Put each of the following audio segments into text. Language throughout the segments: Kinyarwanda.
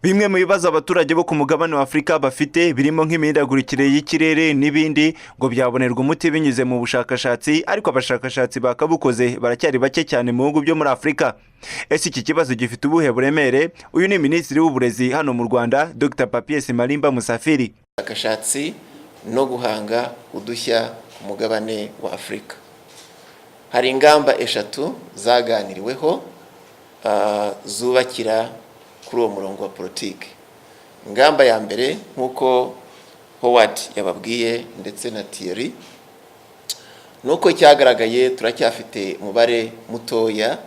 Bimwe mu bibazo abaturage bo ku mugabane wa Afurika bafite birimo nk'imihindagurikire y'ikirere n'ibindi, ngo byabonerwa umuti binyuze mu bushakashatsi, ariko abashakashatsi bakabukoze baracyari bake cyane mu bihugu byo muri Afurika. Ese iki kibazo gifite ubuhe buremere? Uyu ni Minisitiri w'Uburezi hano mu Rwanda, Dr Papias Malimba Musafiri. Ubushakashatsi no guhanga udushya ku mugabane wa Afurika, hari ingamba eshatu zaganiriweho zubakira kuri uwo murongo wa politiki. Ingamba ya mbere, nk'uko Howard yababwiye ndetse na Thierry, ni uko cyagaragaye turacyafite umubare mutoya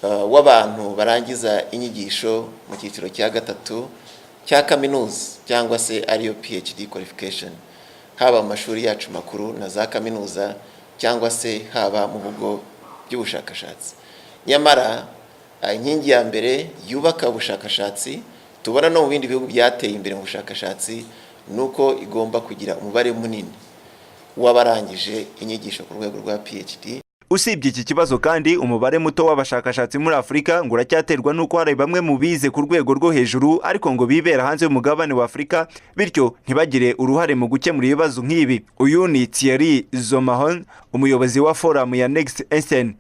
w'abantu barangiza inyigisho mu cyiciro cya gatatu cya kaminuza, cyangwa se ariyo PhD qualification, haba mu mashuri yacu makuru na za kaminuza, cyangwa se haba mu bigo by'ubushakashatsi. Nyamara inkingi ya mbere yubaka ubushakashatsi tubona no mu bindi bihugu byateye imbere mu bushakashatsi, ni uko igomba kugira umubare munini w'abarangije inyigisho ku rwego rwa PhD. Usibye iki kibazo kandi, umubare muto w'abashakashatsi muri Afurika ngo uracyaterwa n'uko hari bamwe mu bize ku rwego rwo hejuru ariko ngo bibera hanze y'umugabane wa Afurika, bityo ntibagire uruhare mu gukemura ibibazo nk'ibi. Uyu ni Thierry Zomahoun, umuyobozi wa forum ya Next Einstein.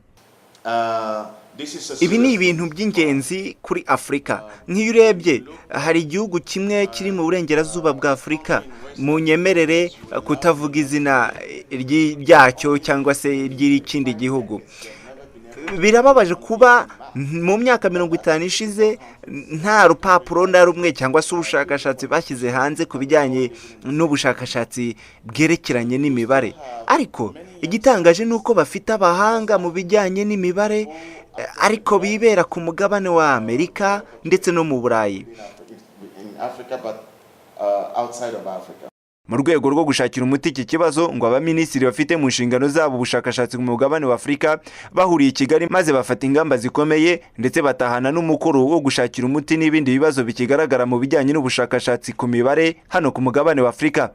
Ibi ni ibintu by'ingenzi kuri Afurika. Nk'iyo urebye, hari igihugu kimwe kiri mu burengerazuba bwa Afurika, mu nyemerere kutavuga izina ryacyo cyangwa se ry'ikindi gihugu. Birababaje kuba mu myaka 50 ishize nta rupapuro na rumwe cyangwa se ubushakashatsi bashyize hanze ku bijyanye n'ubushakashatsi bwerekeranye n'imibare. Ariko igitangaje ni uko bafite abahanga mu bijyanye n'imibare, ariko bibera ku mugabane wa Amerika ndetse no mu Burayi. In Africa, but outside of Africa. Mu rwego rwo gushakira umuti iki kibazo, ngo abaminisitiri bafite mu nshingano zabo ubushakashatsi ku mugabane wa Afurika bahuriye i Kigali, maze bafata ingamba zikomeye, ndetse batahana n'umukoro wo gushakira umuti n'ibindi bibazo bikigaragara mu bijyanye n'ubushakashatsi ku mibare hano ku mugabane wa Afurika.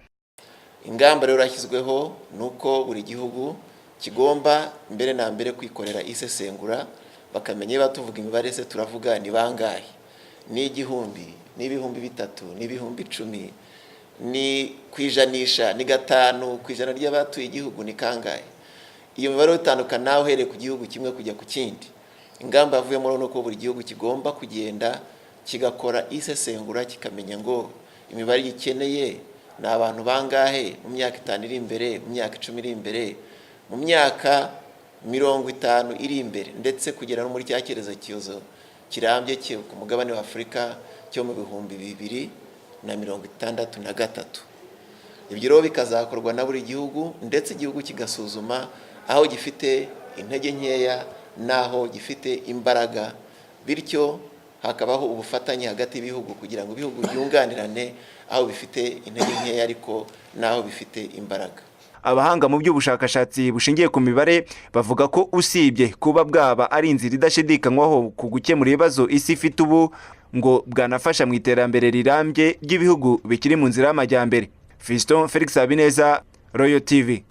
Ingamba rero yashyizweho ni uko buri gihugu kigomba mbere na mbere kwikorera isesengura, bakamenya niba tuvuga imibare se turavuga ni bangahe, ni 1000, ni 3000, ni 10,000, ni ku ijanisha, ni 5% ry'abatuye igihugu, ni kangahe? Iyo mibare itandukana nawe uhereye ku gihugu kimwe kujya ku kindi. Ingamba yavuyemo ni uko buri gihugu kigomba kugenda kigakora isesengura, kikamenya ngo imibare gikeneye ni abantu bangahe mu myaka 5 iri imbere, mu myaka 10 iri imbere, mu myaka 50 iri imbere, ndetse kugera no muri cya cyerekezo kirambye ku mugabane wa Afurika cyo mu 2063. Ibyo rero bikazakorwa na buri gihugu, ndetse igihugu kigasuzuma aho gifite intege nkeya n'aho gifite imbaraga, bityo hakabaho ubufatanye hagati y'ibihugu kugira ngo ibihugu byunganirane aho bifite intege nkeya ariko n'aho bifite imbaraga. Abahanga mu by'ubushakashatsi bushingiye ku mibare bavuga ko usibye kuba bwaba ari inzira idashidikanywaho ku gukemura ibibazo isi ifite ubu, ngo bwanafasha mu iterambere rirambye ry'ibihugu bikiri mu nzira y'amajyambere. Fiston Felix Habineza, Royal TV.